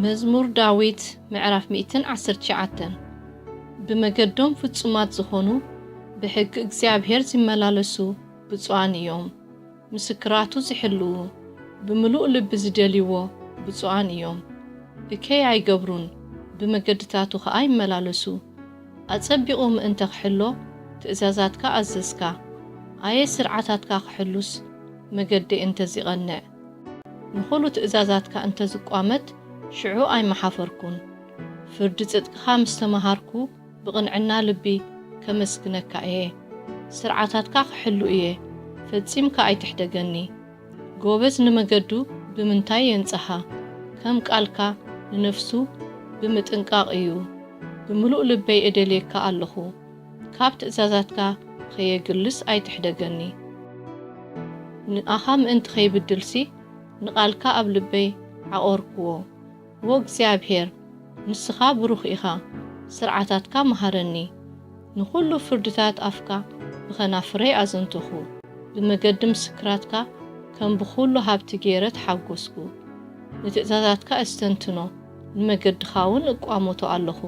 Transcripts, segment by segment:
መዝሙር ዳዊት ምዕራፍ ሚእትን ዓሰርተ ትሽዓተን። ብመገዶም ፍጹማት ዝኾኑ፣ ብሕጊ እግዚኣብሔር ዚመላለሱ ብፁዓን እዮም። ምስክራቱ ዚሕልዉ፣ ብምሉእ ልቢ ዚደልይዎ ብፁዓን እዮም። እከይ ኣይገብሩን፣ ብመገድታቱ ኸኣ ይመላለሱ። ኣጸቢቑ ምእንተ ኺሕሎ ትእዛዛትካ ኣዘዝካ። ኣየ ስርዓታትካ ኺሕሉስ መገደይ እንተ ዚቐንዕ። ንኹሉ ትእዛዛትካ እንተ ዝቋመት፣ ሽዑ ኣይመሓፈርኩን። ፍርዲ ጽድቅኻ ምስ ተመሃርኩ፣ ብቕንዕና ልቢ ከመስግነካ እየ። ስርዓታትካ ክሕሉ እየ፣ ፈጺምካ ኣይትሕደገኒ። ጎበዝ ንመገዱ ብምንታይ የንጽሃ? ከም ቃልካ ንነፍሱ ብምጥንቃቕ እዩ። ብምሉእ ልበይ እደልየካ ኣለኹ፣ ካብ ትእዛዛትካ ኸየግልስ ኣይትሕደገኒ። ንኣኻ ምእንቲ ኸይብድልሲ፣ ንቓልካ ኣብ ልበይ ዓቖርክዎ። ዎ እግዚኣብሔር፣ ንስኻ ብሩኽ ኢኻ፣ ስርዓታትካ መሃረኒ። ንኹሉ ፍርድታት ኣፍካ ብኸናፍረይ ኣዘንተኹ። ብመገዲ ምስክራትካ ከም ብኹሉ ሃብቲ ገይረ ተሓጎስኩ። ንትእዛዛትካ እስተንትኖ፣ ንመገድኻ እውን እቋመቶ ኣለኹ።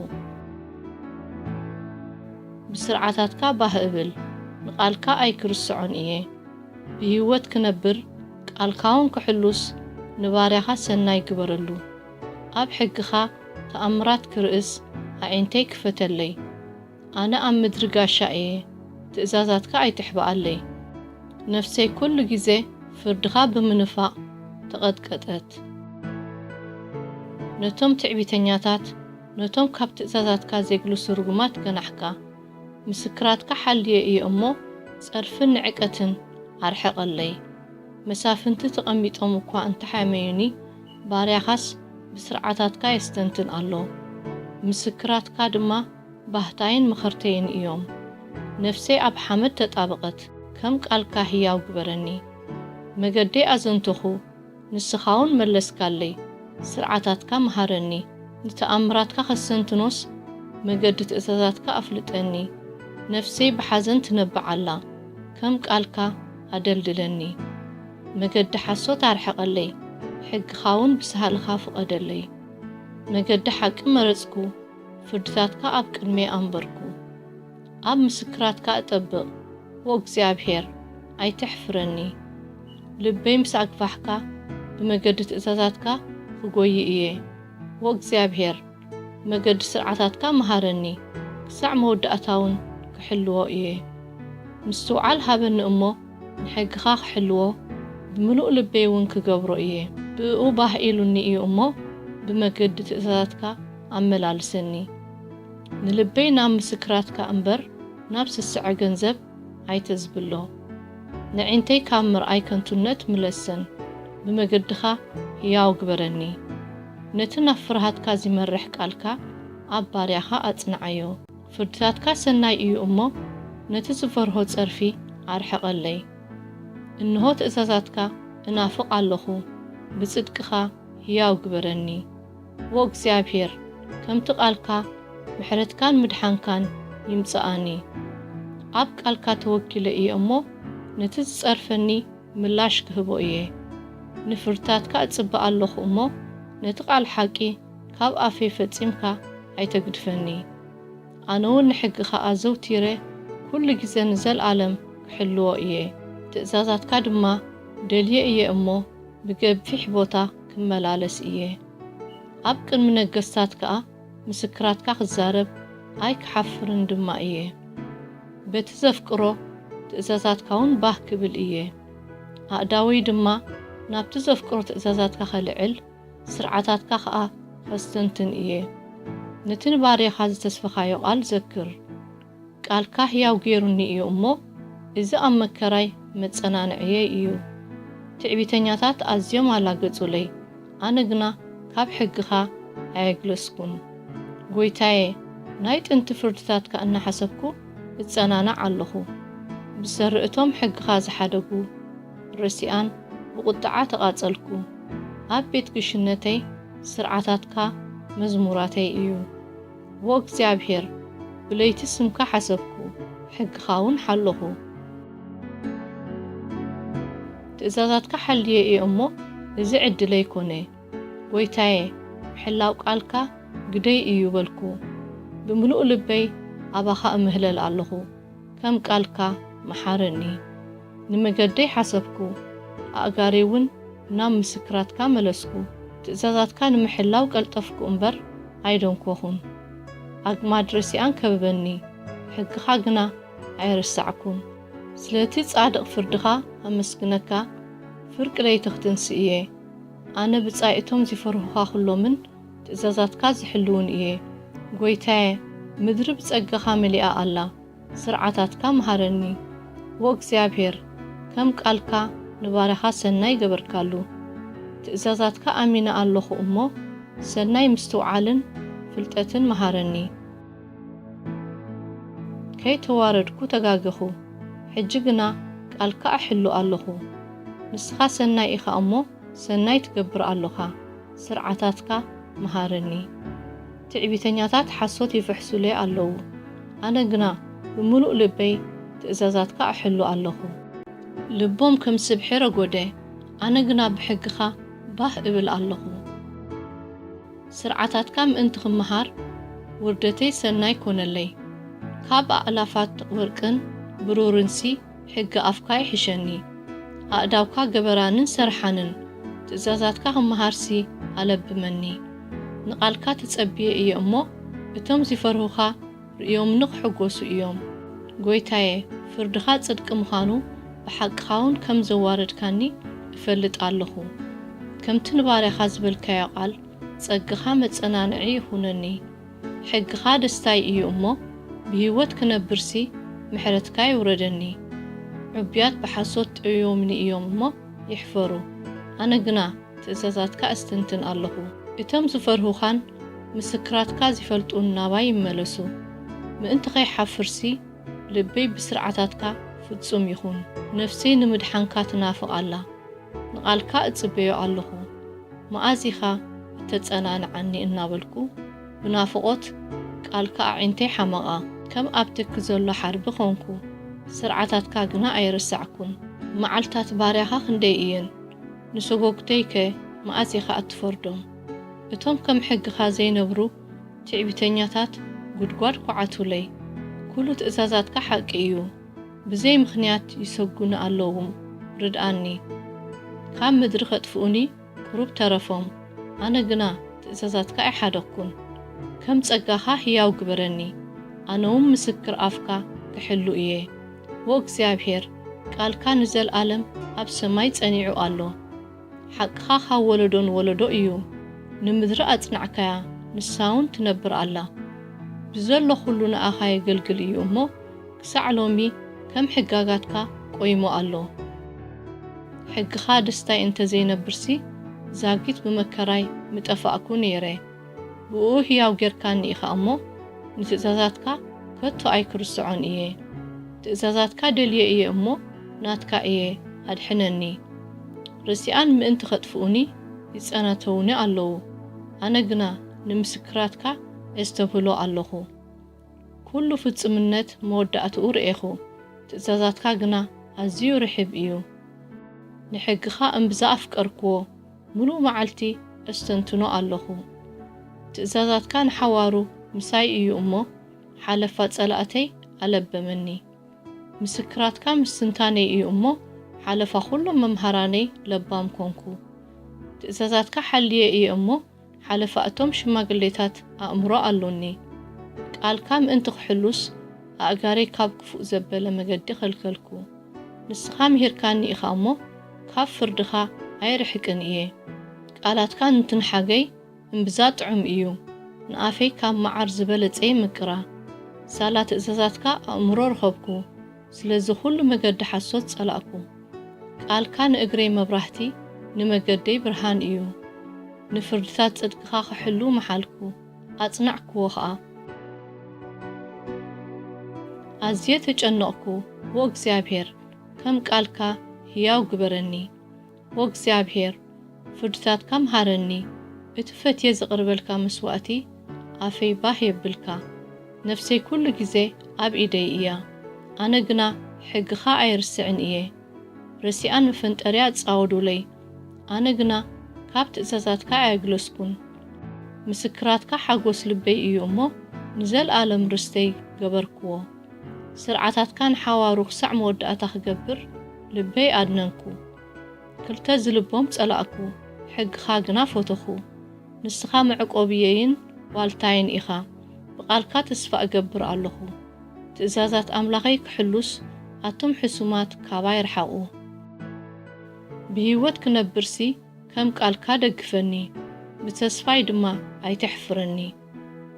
ብስርዓታትካ ባህ እብል፣ ንቓልካ ኣይክርስዖን እየ። ብህይወት ክነብር፣ ቃልካ እውን ክሕሉስ፣ ንባርያኻ ሰናይ ግበረሉ። ኣብ ሕግኻ ተኣምራት ክርእስ፣ ኣዒንተይ ክፈተለይ። ኣነ ኣብ ምድሪ ጋሻ እየ፣ ትእዛዛትካ ኣይትሕብኣለይ። ነፍሰይ ኩሉ ግዜ ፍርድኻ ብምንፋቕ ተቐጥቀጠት። ነቶም ትዕቢተኛታት፣ ነቶም ካብ ትእዛዛትካ ዜግልሱ ርጉማት ገናሕካ። ምስክራትካ ሓልየ እየ እሞ፣ ጸርፍን ንዕቀትን ኣርሕቐለይ። መሳፍንቲ ተቐሚጦም እኳ እንተሓመዩኒ፣ ባርያኻስ ብስርዓታትካ የስተንትን ኣሎ። ምስክራትካ ድማ ባህታይን መኸርተይን እዮም። ነፍሰይ ኣብ ሓመድ ተጣበቐት፣ ከም ቃልካ ህያው ግበረኒ። መገደይ ኣዘንተኹ፣ ንስኻ እውን መለስካለይ። ስርዓታትካ መሃረኒ፣ ንተኣምራትካ ከስተንትኖስ፣ መገዲ ትእዛዛትካ ኣፍልጠኒ። ነፍሰይ ብሓዘን ትነብዕ ኣላ፣ ከም ቃልካ ኣደልድለኒ። መገዲ ሓሶት ኣርሕቐለይ፣ ሕግኻ እውን ብሳህልኻ ፍቐደለይ። መገዲ ሓቂ መረጽኩ፣ ፍርድታትካ ኣብ ቅድመይ ኣንበርኩ። ኣብ ምስክራትካ እጠብቕ፣ ዎ እግዚኣብሔር፣ ኣይተሕፍረኒ። ልበይ ምስ ኣግፋሕካ፣ ብመገዲ ትእዛዛትካ ክጎዪ እየ። ዎ እግዚኣብሔር፣ መገዲ ስርዓታትካ መሃረኒ፣ ክሳዕ መወዳእታ እውን ክሕልዎ እየ። ምስትውዓል ሃበኒ እሞ፣ ንሕግኻ ክሕልዎ፣ ብምሉእ ልበይ እውን ክገብሮ እየ። ብእኡ ባህ ኢሉኒ እዩ እሞ፣ ብመገዲ ትእዛዛትካ ኣመላልሰኒ። ንልበይ ናብ ምስክራትካ እምበር፣ ናብ ስስዐ ገንዘብ ኣይተዝብሎ። ንዒንተይ ካብ ምርኣይ ከንቱነት ምለሰን፣ ብመገድኻ ህያው ግበረኒ። ነቲ ናብ ፍርሃትካ ዚመርሕ ቃልካ ኣብ ባርያኻ ኣጽንዓዮ። ፍርድታትካ ሰናይ እዩ እሞ፣ ነቲ ዝፈርሆ ጸርፊ ኣርሕቐለይ። እንሆ ትእዛዛትካ እናፍቕ ኣለኹ፣ ብጽድቅኻ ህያው ግበረኒ። ዎ እግዚኣብሔር፣ ከምቲ ቃልካ፣ ምሕረትካን ምድሓንካን ይምጽኣኒ። ኣብ ቃልካ ተወኪለ እየ እሞ፣ ነቲ ዝጸርፈኒ ምላሽ ክህቦ እየ። ንፍርድታትካ እጽበ ኣለኹ እሞ፣ ነቲ ቃል ሓቂ ካብ ኣፈይ ፈጺምካ ኣይተግድፈኒ። ኣነ እውን ንሕግኻ ኣዘውቲረ፣ ኩሉ ግዜ ንዘለኣለም ክሕልዎ እየ። ትእዛዛትካ ድማ ደልየ እየ እሞ፣ ብገፊሕ ቦታ ክመላለስ እየ። ኣብ ቅድሚ ነገስታት ከኣ ምስክራትካ ክዛረብ ኣይክሓፍርን ድማ እየ። በቲ ዘፍቅሮ ትእዛዛትካ እውን ባህ ክብል እየ። ኣእዳወይ ድማ ናብቲ ዘፍቅሮ ትእዛዛትካ ከልዕል፣ ስርዓታትካ ኸኣ ከስተንትን እየ። ነቲ ንባርያኻ ዝተስፈኻዮ ቃል ዘክር። ቃልካ ህያው ገይሩኒ እዩ እሞ፣ እዚ ኣብ መከራይ መጸናንዕየይ እዩ። ትዕቢተኛታት ኣዝዮም ኣላገጹለይ፣ ኣነ ግና ካብ ሕግኻ ኣየግለስኩን። ጐይታየ፣ ናይ ጥንቲ ፍርድታትካ እናሓሰብኩ እጸናናዕ ኣለኹ። ብሰሪ እቶም ሕግኻ ዝሓደጉ ረሲኣን ብቑጥዓ ተቓጸልኩ። ኣብ ቤት ግሽነተይ ስርዓታትካ መዝሙራተይ እዩ። ዎ እግዚኣብሔር፣ ብለይቲ ስምካ ሓሰብኩ፣ ሕግኻ እውን ሓለኹ። ትእዛዛትካ ሓልየ እየ እሞ፣ እዚ ዕድለይ ኮነ። ጐይታየ፣ ምሕላው ቃልካ ግደይ እዩ በልኩ። ብምሉእ ልበይ ኣባኻ እምህለል ኣለኹ። ከም ቃልካ መሓረኒ። ንመገደይ ሓሰብኩ፣ ኣእጋረይ እውን ናብ ምስክራትካ መለስኩ። ትእዛዛትካ ንምሕላው ቀልጠፍኩ እምበር ኣይደንኮኹን። ኣግማድ ረሲኣን ከበበኒ፣ ሕግኻ ግና ኣይረሳዕኩን። ስለቲ ጻድቕ ፍርድኻ ኣመስግነካ፣ ፍርቂ ለይቲ ክትንሲ እየ። ኣነ ብጻይ እቶም ዝፈርሁኻ ኩሎምን ትእዛዛትካ ዝሕልውን እየ። ጐይታየ፣ ምድሪ ብጸጋኻ መሊኣ ኣላ። ስርዓታትካ መሃረኒ። ዎ እግዚኣብሔር፣ ከም ቃልካ ንባርያኻ ሰናይ ገበርካሉ። ትእዛዛትካ ኣሚነ ኣለኹ እሞ፣ ሰናይ ምስትውዓልን ፍልጠትን መሃረኒ። ከይተዋረድኩ ተጋገኹ፣ ሕጂ ግና ቃልካ እሕሉ ኣለኹ። ንስኻ ሰናይ ኢኻ እሞ፣ ሰናይ ትገብር ኣሎኻ። ስርዓታትካ መሃረኒ። ትዕቢተኛታት ሓሶት ይፍሕሱለይ ኣለዉ፣ ኣነ ግና ብምሉእ ልበይ ትእዛዛትካ እሕሉ ኣለኹ። ልቦም ከም ስብሒ ረጎደ፣ ኣነ ግና ብሕግኻ ባህ እብል ኣለኹ። ስርዓታትካ ምእንቲ ክመሃር፣ ውርደተይ ሰናይ ኮነለይ። ካብ ኣእላፋት ወርቅን ብሩርንሲ ሕጊ ኣፍካ ይሕሸኒ። ኣእዳውካ ገበራንን ሰርሓንን፣ ትእዛዛትካ ክመሃርሲ ኣለብመኒ። ንቓልካ ተጸብየ እየ እሞ፣ እቶም ዝፈርሁኻ ርእዮምኒ ክሕጎሱ እዮም። ጐይታየ፣ ፍርድኻ ጽድቂ ምዃኑ፣ ብሓቅኻ እውን ከም ዘዋረድካኒ እፈልጥ ኣለኹ። ከምቲ ንባርያኻ ዝበልካዮ ቃል፣ ጸጋኻ መጸናንዒ ይኹነኒ። ሕግኻ ደስታይ እዩ እሞ፣ ብህይወት ክነብርሲ ምሕረትካ ይውረደኒ። ዕቡያት ብሓሶት ጠውዮምኒ እዮም እሞ ይሕፈሩ። ኣነ ግና ትእዛዛትካ እስትንትን ኣለኹ። እቶም ዝፈርሁኻን ምስክራትካ ዝፈልጡን ናባይ ይመለሱ። ምእንቲ ከይሓፍርሲ፣ ልበይ ብስርዓታትካ ፍጹም ይኹን። ነፍሰይ ንምድሓንካ ትናፍቕ ኣላ። ንቓልካ እጽበዮ ኣለኹ። መኣዝ ኢኻ እተጸናንዓኒ እናበልኩ፣ ብናፍቖት ቃልካ ኣዒንተይ ሓመቓ። ከም ኣብ ትኪ ዘሎ ሓርቢ ኾንኩ፣ ስርዓታትካ ግና ኣይረሳዕኩን። መዓልታት ባርያኻ ክንደይ እየን? ንሰጎግተይከ መኣዝ ኢኻ እትፈርዶም? እቶም ከም ሕግኻ ዘይነብሩ ትዕቢተኛታት ጉድጓድ ኳዓቱለይ። ኩሉ ትእዛዛትካ ሓቂ እዩ። ብዘይ ምኽንያት ይሰጉኒ ኣለዉ፣ ርድኣኒ። ካብ ምድሪ ኸጥፍኡኒ ቁሩብ ተረፎም፣ ኣነ ግና ትእዛዛትካ ኣይሓደግኩን። ከም ጸጋኻ ህያው ግበረኒ፣ ኣነ እውን ምስክር ኣፍካ ክሕሉ እየ። ዎ እግዚኣብሔር፣ ቃልካ ንዘለኣለም ኣብ ሰማይ ጸኒዑ ኣሎ። ሓቅኻ ካብ ወለዶ ንወለዶ እዩ። ንምድሪ ኣጽናዕካያ፣ ንሳ እውን ትነብር ኣላ። ብዘሎ ኹሉ ንኣኻ የገልግል እዩ እሞ፣ ክሳዕ ሎሚ ከም ሕጋጋትካ ቆይሙ ኣሎ። ሕግኻ ደስታይ እንተ ዘይነብርሲ፣ ዛጊት ብመከራይ ምጠፋእኩ ነይረ። ብእኡ ህያው ጌርካኒ ኢኻ እሞ፣ ንትእዛዛትካ ከቶ ኣይክርስዖን እየ። ትእዛዛትካ ደልየ እየ እሞ፣ ናትካ እየ፣ ኣድሕነኒ። ርሲኣን ምእንቲ ኸጥፍኡኒ ይጸናተዉኒ ኣለዉ። ኣነ ግና ንምስክራትካ እስተብህሎ ኣለኹ። ኩሉ ፍጹምነት መወዳእትኡ ርኤኹ፣ ትእዛዛትካ ግና ኣዝዩ ርሒብ እዩ። ንሕግኻ እምብዛ ኣፍቀርክዎ፣ ምሉእ መዓልቲ እስተንትኖ ኣለኹ። ትእዛዛትካ ንሓዋሩ ምሳይ እዩ እሞ፣ ሓለፋ ጸላእተይ ኣለበመኒ። ምስክራትካ ምስትንታነይ እዩ እሞ፣ ሓለፋ ኩሎም መምሃራነይ ለባም ኮንኩ። ትእዛዛትካ ሓልየ እየ እሞ፣ ሓለፋ እቶም ሽማግሌታት ኣእምሮ ኣሎኒ። ቃልካ ምእንቲ ክሕሉስ፣ ኣእጋረይ ካብ ክፉእ ዘበለ መገዲ ኸልከልኩ። ንስኻ ምሂርካኒ ኢኻ እሞ፣ ካብ ፍርድኻ ኣይርሕቅን እየ። ቃላትካ ንትንሓገይ እምብዛ ጥዑም እዩ። ንኣፈይ ካብ መዓር ዝበለጸ ይምቅራ። ሳላ ትእዛዛትካ ኣእምሮ ረኸብኩ። ስለዚ ኩሉ መገዲ ሓሶት ጸላእኩ። ቃልካ ንእግረይ መብራህቲ፣ ንመገደይ ብርሃን እዩ። ንፍርድታት ጽድቅኻ ክሕሉ መሓልኩ፣ ኣጽናዕክዎ ኸኣ። ኣዝየ ተጨነቕኩ፣ ዎ እግዚኣብሔር፣ ከም ቃልካ ህያው ግበረኒ። ዎ እግዚኣብሔር፣ ፍርድታትካ ምሃረኒ። እቲ ፈትየ ዘቕርበልካ መስዋእቲ ኣፈይ ባህ የብልካ። ነፍሰይ ኩሉ ግዜ ኣብ ኢደይ እያ፣ ኣነ ግና ሕግኻ ኣይርስዕን እየ። ረሲኣን መፈንጠርያ ኣጻወዱለይ፣ ኣነ ግና ካብ ትእዛዛትካ ኣየግለስኩን። ምስክራትካ ሓጎስ ልበይ እዩ እሞ፣ ንዘልኣለም ርስተይ ገበርክዎ። ስርዓታትካ ንሓዋሩ ክሳዕ መወዳእታ ክገብር ልበይ ኣድነንኩ። ክልተ ዝልቦም ጸላእኩ፣ ሕግኻ ግና ፈተኹ። ንስኻ መዕቆብየይን ዋልታይን ኢኻ። ብቓልካ ተስፋ እገብር ኣለኹ። ትእዛዛት ኣምላኸይ ክሕሉስ፣ ኣቱም ሕሱማት ካባይ ርሓቑ። ብህይወት ክነብርሲ፣ ከም ቃልካ ደግፈኒ፣ ብተስፋይ ድማ ኣይተሕፍረኒ።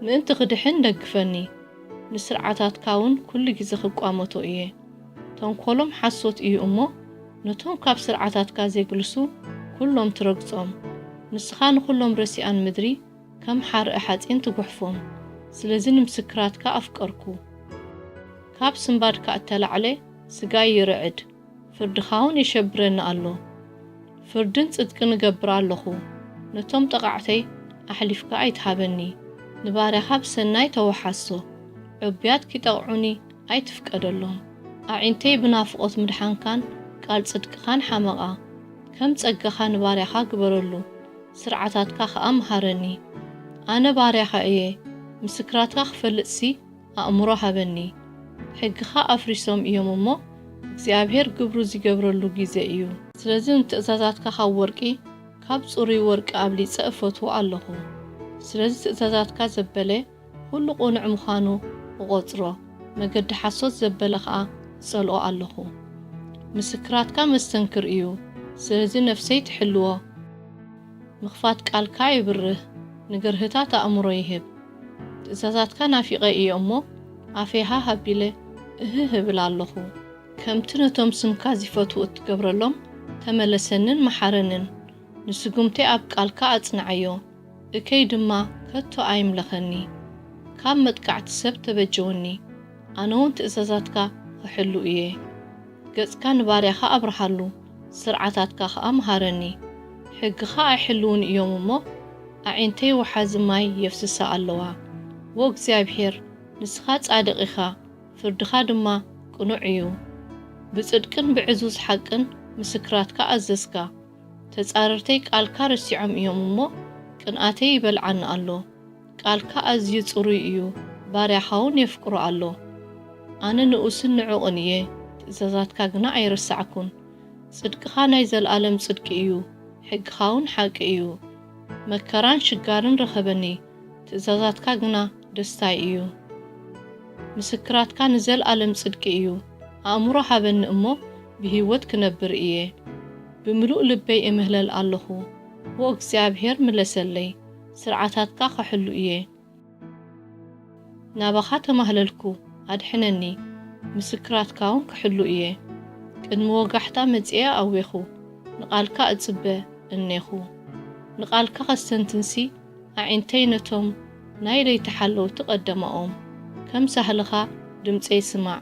ምእንቲ ክድሕን ደግፈኒ፣ ንስርዓታትካ እውን ኩሉ ግዜ ክቋመቶ እየ። ተንኮሎም ሓሶት እዩ እሞ፣ ነቶም ካብ ስርዓታትካ ዜግልሱ ኩሎም ትረግጾም። ንስኻ ንኹሎም ረሲኣን ምድሪ ከም ሓርኢ ሓጺን ትጉሕፎም። ስለዚ ንምስክራትካ ኣፍቀርኩ። ካብ ስንባድካ እተላዕለ ስጋይ ይርዕድ፣ ፍርድኻ እውን የሸብረኒ ኣሎ። ፍርድን ጽድቅን እገብር ኣለኹ፣ ነቶም ጠቓዕተይ ኣሕሊፍካ ኣይትሃበኒ። ንባርያኻ ብሰናይ ተወሓሶ፣ ዕቡያት ኪጠቕዑኒ ኣይትፍቀደሎም። ኣዒንተይ ብናፍቖት ምድሓንካን ቃል ጽድቅኻን ሓመቓ። ከም ጸጋኻ ንባርያኻ ግበረሉ፣ ስርዓታትካ ኸኣ ምሃረኒ። ኣነ ባርያኻ እየ፣ ምስክራትካ ክፈልጥሲ ኣእምሮ ሃበኒ። ሕግኻ ኣፍሪሶም እዮም እሞ፣ እግዚኣብሄር ግብሩ ዚገብረሉ ግዜ እዩ። ስለዚ ንትእዛዛትካ ካብ ወርቂ፣ ካብ ጽሩይ ወርቂ ኣብሊጸ እፈትዎ ኣለኹ። ስለዚ ትእዛዛትካ ዘበለ ኩሉ ቅኑዕ ምዃኑ እቖጽሮ፣ መገዲ ሓሶት ዘበለ ኸኣ እጸልኦ ኣለኹ። ምስክራትካ መስተንክር እዩ፣ ስለዚ ነፍሰይ ትሕልዎ። ምኽፋት ቃልካ የብርህ፣ ንግርህታት ኣእምሮ ይህብ። ትእዛዛትካ ናፊቐ እየ እሞ፣ ኣፈይ ሃህ ኣቢለ እህህ እብል ኣለኹ። ከምቲ ነቶም ስምካ ዚፈትዉ እትገብረሎም፣ ተመለሰንን መሓረንን። ንስጉምተይ ኣብ ቃልካ ኣጽንዓዮ፣ እከይ ድማ ከቶ ኣይምለኸኒ። ካብ መጥቃዕቲ ሰብ ተበጀወኒ፣ ኣነ እውን ትእዛዛትካ ኽሕሉ እየ። ገጽካ ንባርያኻ ኣብርሃሉ፣ ስርዓታትካ ኸኣ ምሃረኒ። ሕግኻ ኣይሕልዉን እዮም እሞ፣ ኣዒንተይ ወሓዚ ማይ የፍስሳ ኣለዋ። ዎ እግዚኣብሄር፣ ንስኻ ጻድቕ ኢኻ፣ ፍርድኻ ድማ ቅኑዕ እዩ። ብጽድቅን ብዕዙዝ ሓቅን ምስክራትካ ኣዘዝካ። ተጻረርተይ ቃልካ ረሲዖም እዮም እሞ፣ ቅንኣተይ ይበልዓኒ ኣሎ። ቃልካ ኣዝዩ ጽሩይ እዩ፣ ባርያኻ እውን የፍቅሮ ኣሎ። ኣነ ንኡስን ንዑቕን እየ፣ ትእዛዛትካ ግና ኣይረሳዕኩን። ጽድቅኻ ናይ ዘለኣለም ጽድቂ እዩ፣ ሕግኻ እውን ሓቂ እዩ። መከራን ሽጋርን ረኸበኒ፣ ትእዛዛትካ ግና ደስታይ እዩ። ምስክራትካ ንዘልኣለም ጽድቂ እዩ። ኣእምሮ ሃበኒ እሞ፣ ብህይወት ክነብር እየ። ብምሉእ ልበይ እምህለል ኣለኹ። ዎ እግዚኣብሄር፣ ምለሰለይ፣ ስርዓታትካ ኸሕሉ እየ። ናባኻ ተማህለልኩ፣ ኣድሕነኒ፣ ምስክራትካ እውን ክሕሉ እየ። ቅድሚ ወጋሕታ መጺኤ ኣዌኹ፣ ንቓልካ እጽበ እኔኹ። ንቓልካ ኸስተንትንሲ፣ ኣዒንተይ ነቶም ናይ ለይቲ ሓለውቲ ቀደማኦም። ከም ሳህልኻ ድምጸይ ስማዕ፣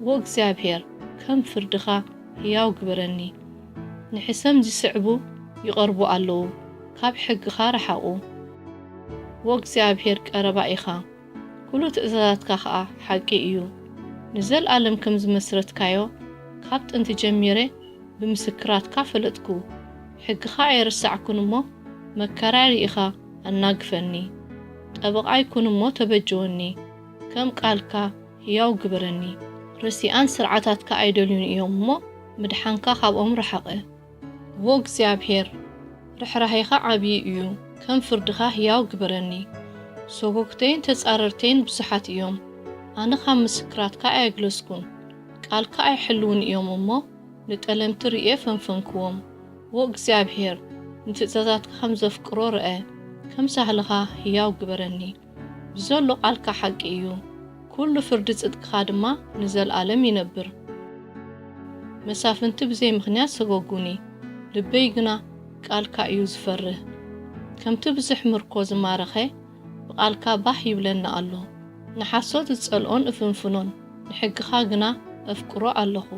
ዎ እግዚኣብሄር፣ ከም ፍርድኻ ህያው ግበረኒ። ንሕሰም ዚስዕቡ ይቐርቡ ኣለዉ፣ ካብ ሕግኻ ረሓቑ። ዎ እግዚኣብሄር ቀረባ ኢኻ፣ ኩሉ ትእዛዛትካ ኸኣ ሓቂ እዩ። ንዘልኣለም ከም ዝመስረትካዮ፣ ካብ ጥንቲ ጀሚረ ብምስክራትካ ፈለጥኩ። ሕግኻ ኣይረሳዕኩን እሞ፣ መከራይ ርኢኻ ኣናግፈኒ። ጠበቓይ ኩን እሞ ተበጀወኒ፣ ከም ቃልካ ህያው ግበረኒ። ረሲኣን ስርዓታትካ ኣይደልዩን እዮም እሞ፣ ምድሓንካ ካብኦም ረሓቐ። ዎ እግዚኣብሄር፣ ርሕራሄኻ ዓብዪ እዩ፣ ከም ፍርድኻ ህያው ግበረኒ። ሰጎግተይን ተጻረርተይን ብዙሓት እዮም፣ ኣነ ኻብ ምስክራትካ ኣየግለስኩን። ቃልካ ኣይሕልዉን እዮም እሞ፣ ንጠለምቲ ርእየ ፈንፈንክዎም። ዎ እግዚኣብሄር፣ ንትእዛዛትካ ከም ዘፍቅሮ ርአ፣ ከም ሳህልኻ ህያው ግበረኒ። ብዘሎ ቃልካ ሓቂ እዩ፣ ኩሉ ፍርዲ ጽድቅኻ ድማ ንዘልኣለም ይነብር። መሳፍንቲ ብዘይ ምኽንያት ሰጎጉኒ፣ ልበይ ግና ቃልካ እዩ ዝፈርህ። ከምቲ ብዙሕ ምርኮ ዝማረኸ፣ ብቓልካ ባህ ይብለኒ ኣሎ። ንሓሶት እጸልኦን እፍንፍኖን፣ ንሕግኻ ግና እፍቅሮ ኣለኹ።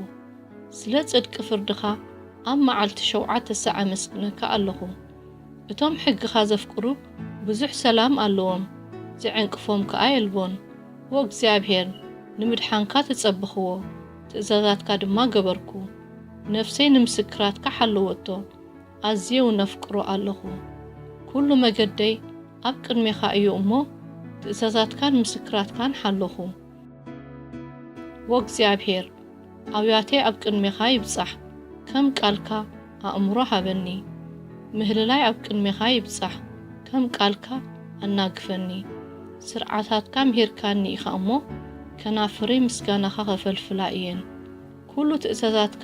ስለ ጽድቂ ፍርድኻ ኣብ መዓልቲ ሸውዓተ ሳዕ ኣመስግነካ ኣለኹ። እቶም ሕግኻ ዘፍቅሩ ብዙሕ ሰላም ኣለዎም፣ ዝዕንቅፎም ከኣ የልቦን። ዎ እግዚኣብሄር፣ ንምድሓንካ ተጸበኽዎ፣ ትእዛዛትካ ድማ ገበርኩ። ነፍሰይ ንምስክራትካ ሓለወቶ፣ ኣዝየ እውን ኣፍቅሮ ኣለኹ። ኩሉ መገደይ ኣብ ቅድሜኻ እዩ እሞ፣ ትእዛዛትካን ምስክራትካን ሓለኹ። ወእግዚኣብሔር፣ ኣውያተይ ኣብ ቅድሜኻ ይብጻሕ፣ ከም ቃልካ ኣእምሮ ሃበኒ። ምህልላይ ኣብ ቅድሜኻ ይብጻሕ፣ ከም ቃልካ ኣናግፈኒ። ስርዓታትካ ምሂርካኒ ኢኻ እሞ፣ ከናፍረይ ምስጋናኻ ኸፈልፍላ እየን። ኩሉ ትእዛዛትካ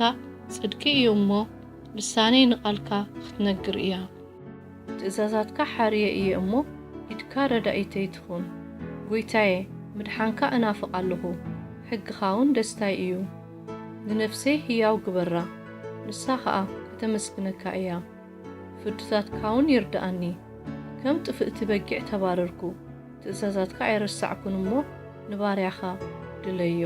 ጽድቂ እዩ እሞ፣ ልሳነይ ንቓልካ ኽትነግር እያ። ትእዛዛትካ ሓርየ እየ እሞ፣ ኢድካ ረዳኢተይ ትኹን። ጐይታየ፣ ምድሓንካ እናፍቕ ኣለኹ፣ ሕግኻ እውን ደስታይ እዩ። ንነፍሰይ ህያው ግበራ፣ ንሳ ኸኣ ከተመስግነካ እያ። ፍርድታትካ እውን ይርድኣኒ። ከም ጥፍእቲ በጊዕ ተባረርኩ፣ ትእዛዛትካ ኣይረሳዕኩን እሞ፣ ንባርያኻ ድለዮ።